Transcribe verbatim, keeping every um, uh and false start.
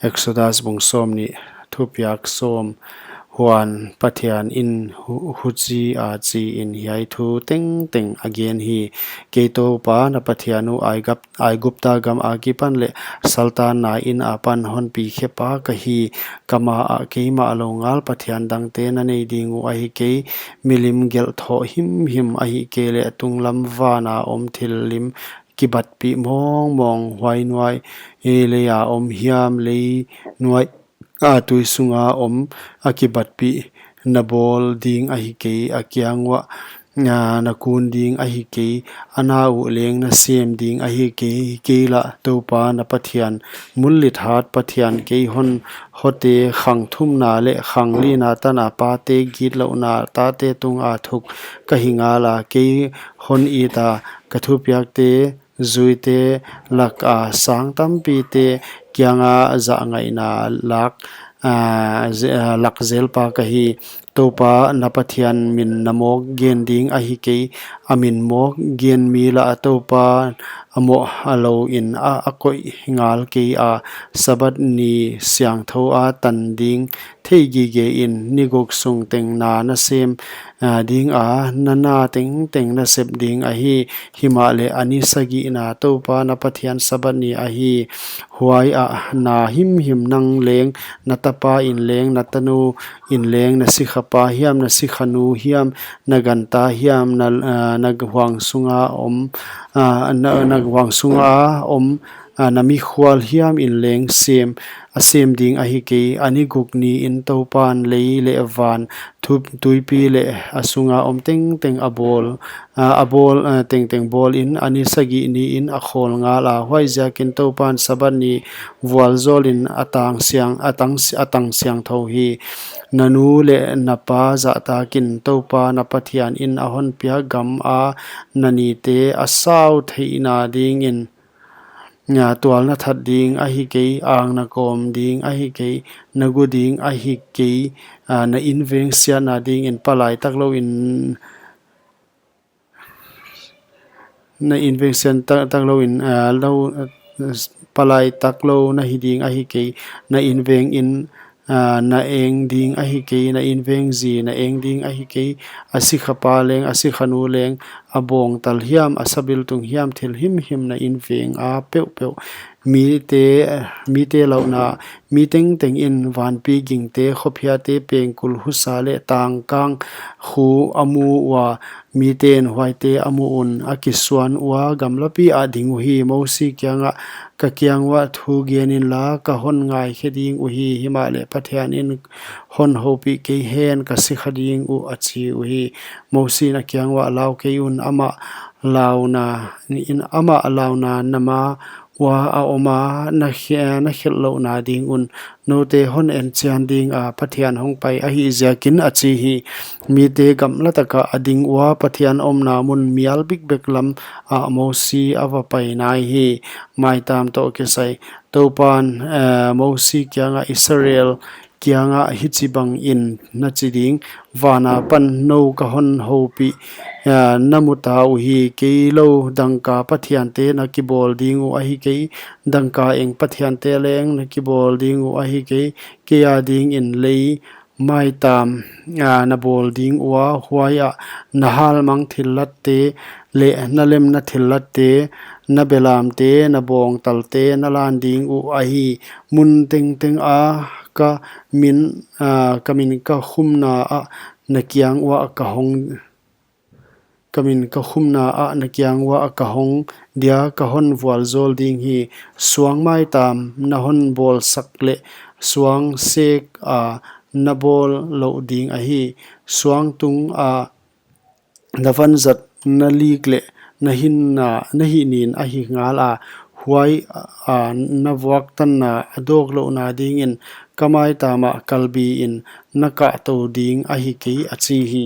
Exodus bung sawmnih, thupiak sawm. Huan Pathian in hu-, huchi a chi in hiai thu tengteng a gen hi: Kei Toupa na Pathian uh Aigap-, Aigupta gam akipan leh saltanna in apan hon pi khepa ka hi. Ka ma ah keimah lou ngal pathian dangte na nei ding uh ahi kei. Milim gelh thoh himhim, ahihkeileh tunglam van a om thil lim kibatpih mawngmawng, huai nuai, eh, lei a om hiam, lei nuai a tui sunga om, a kibatpih na bawl ding ahi kei, a kiang uah, ah, na kun ding ahi kei, a na uh leng na sem ding ahi kei, kei lah Toupa na Pathian, mullit hat Pathian, kei hon hote khang thumna leh khang lina tan a pate gitlouhna tate tung a thuk ka hi ngal a, kei hon it a, ka thupiakte, zuite lak a sang tampite kianga zahngaihna lak, ah, ze-, ah, lak zelpa ka hi. Toupa na Pathian min na mawk gen ding ahi kei, a min mawk gen mi lah Toupa a moh a lou in a, a koih ngal kei a. Sabat ni siangthou a tan ding thei gige in, ni guk sung teng na na sem, ah, ding a, na na tengteng na sep ding ahi. Himahleh a ni sagihna Toupa na Pathian Sabat ni ahi. Huai ah na himhim, nang leng, na tapa in leng, na tanu in leng, na sikhapa hiam, na sikhanu hiam, na ganta hiam, na, ah, na huang sunga om, ah, na, na huang sunga om, ah, na mikhual hiam in leng sem, a sem ding ahi kei. A ni guk ni in Toupan lei leh van, thu-, tuipi leh a sunga om tengteng a bawl, ah, a bawl, ah, tengteng bawl in, a ni sagih ni in a khawl ngal a. Huaiziakin Toupan Sabat ni vualzawl in a tang siang, a tang, a tang siangthou hi. Na nu leh na pa zahtak in Toupa na Pathian in a hon piak gam a na nite a sau theihna ding in, ah, tual na that ding ahi kei, ang na kawm ding ahi kei, na gu ding ahi kei, ah, na inveng siatna ding in palai tak lou in, na inveng siat tak, tak lou in, ah, lou, ah, palai tak lou na hi ding ahi kei, na inveng in, ah, na eng ding ahi kei, na inveng zi na eng ding ahi kei, a sikhapa leng, a sikhanu leng, a bawngtal hiam, a sabiltung hiam, thil himhim na inveng a peuhpeuh. Mite, mite lauhna, mi tengteng in, vanpi gingte, khophiate, pengkul, husa leh tangkang khu a mu ua, miten huaite a mu un, a kisuan ua, gamlapi ah ding uhi. Mosi kiangah, ka kiang uah thu gen inla, ka hon ngaikhe ding uhi, himahleh Pathian in hon houpih kei hen, ka sikha ding uh, a chi uhi. Mosi in a kiang uah, lau kei un, amah launa, in amah launa na ma ua a om a, na khe-, na khelh louhna ding un, noute hon enchian ding a Pathian hong pai ahih ziakin, a chi hi. Mite gamla tak ah a ding ua, Pathian omna mun mial bikbek lam ah Mosi a va pai nai hi. Maitam toh kisai. Toupan, eh, Mosi kiangah, Israel kiangah hichibang in na chi ding, van apan nou ka hon houpih, ah, na mu ta uhi, kei lou dangka pathiante na kibawl ding uh ahi kei, dangka eng pathiante leng na kibawl ding uh ahi kei, kei a ding in lei, maitam, ah, na bawl ding ua, huai ah na halmang thillatte leh na lemna thillatte, na belamte, na bawngtalte na lan ding uh ahi. Mun tengteng a ka min, ah, ka min ka khumna ah na kiang uah ka hong, ka min ka khumna ah na kiang uah ka hong dia ka hon vualzawl ding hi. Suang maitam na hon bawlsak leh suang sek a na bawl louh ding ahi. Suang tung a na vanzat na lik leh na hinna, na hihnin ahi ngal a, huai a na vuaktanna a dawk louhna ding in ka maitam ah kalbi in na kahtou ding ahi kei, a chi hi.